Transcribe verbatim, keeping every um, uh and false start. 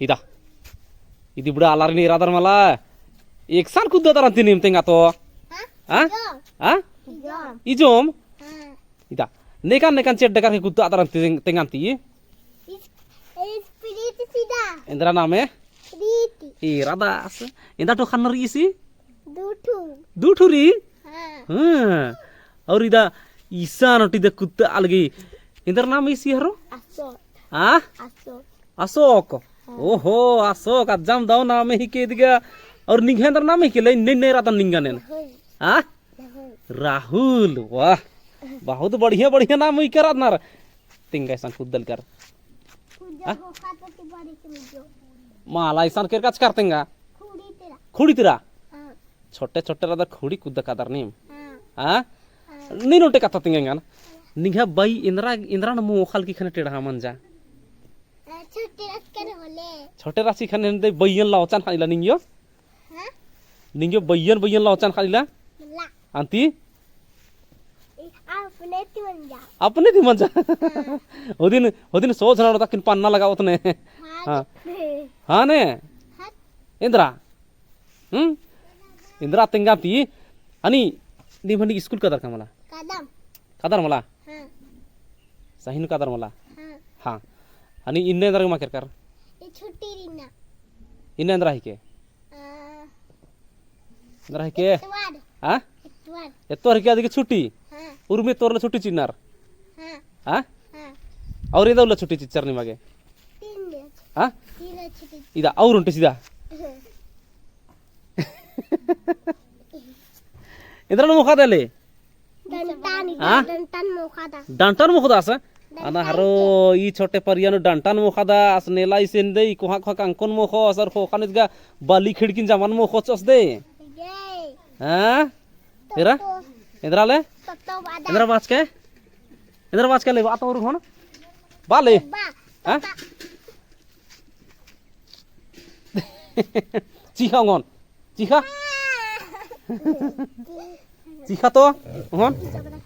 इदा। इदी बड़ा आलारिन एरादर मला। एकसन कुद्दादर अन्ती नीम तेंगा तो। हाँ? हाँ? इजोम। हाँ? इजोम। इजोम? हाँ। इदा। नेकान नेकान चेड्डा करके कुद्दादर अन्ती तेंग-, तेंगा अन्ती। इस, इस प्रीति सीधा। एन्दरा नामे? प्रीति। एरादस। एन्दा ठो ख़न्न रई सी? दू ठू। दू ठू रई? हाँ। हाँ। और इदा इसन ओटी दे कुद्दा अलगी। एन्दरा नाम इसी हरो? अशोक। हाँ? अशोक। अशोक। हाँ। ओहो, अशोक, अज्जम दव नाम हिके इदगा। और निंग्है एन्दरा नाम हिके ले, ने, ने एरादन निंगा नेन। राहुल। हाँ? राहुल। राहुल, वाह। बहुत बढ़िया, बढ़िया नाम हुई कर आदनर। तेंगा इसन कुद्दल कर। हाँ? मला इसन केरका चिचकर तेंगा। खुड़ी तिरा। खुड़ी तिरा? हाँ। छोटे छोटे रअदर खुड़ी कुद्दा कादर नीम। हाँ? हाँ। नीन ओन्टे कत्था तेंगा एंगन। निंग्है बई एन्दरा, एन्दरा नू मोख़ा लगी ख़ने टेढ़ा मंजा। अ, छोटे रअदर होले। छोटे रअदर ख़ने एन्ने बइयन लौचन ख़निला निंग्यो। हाँ? निंग्यो बइयन, बइयन लौचन ख़निला। ला। अन्ती? अपने ती मंजा। अपने ती मंजा। हाँ। होदिन, होदिन सोच रहा था किन पन्ना लगा उतने। हाँ। हाँ। हाँ ने? हाँ। एन्दरा। हम्म? एन्दरा तेंगा ती, हनी, नीम हनी स्कूल कादर का मला? कादम। कादर मला? हाँ। सही नू कादर मला? हाँ। हाँ। हनी इन्ने एन्दरा मा केरकर? ये छुट्टी रई ना। इन्ने एन्दरा हिके? आ, एन्दरा हिके? एतवार। हाँ? एतवार। एतवार हिके अदिगे छुट्टी? हाँ। उर्मी एतवार ला छुट्टी चिअनर? हाँ। हाँ? हाँ। और एन्दा उल्ला छुट्टी चिच्चर निमागे? तीन दिन। हाँ? तीन दिन छुट्टी। इदा, और ओन्टे सीधा। एन्दरा नू मोख़ा दले? डंटन, हाँ? डंटन मोख़ा दा। डंटन मोख़ा दा अस? डंटन अना हरो के। ई छोटे परिया नू डंटन मोख़ा दा, अस नेला इसेन दे, ई कोहा कोहा कंकन मोख़ोस, अस अर ख़ोख़ा नू इदगा बाली खिड़किन जमन मोख़ोस अस दे। ये। हाँ? एरा? तो, तो। एन्दरा ले? तो, तो बादा। एन्दरा बाचके? एन्दरा बाचके ले, बा तो और होन। बा ले। बा, हाँ? बा। चीख़ा ओंगोन। चीख़ा? चीख़ा तो ओंगोन।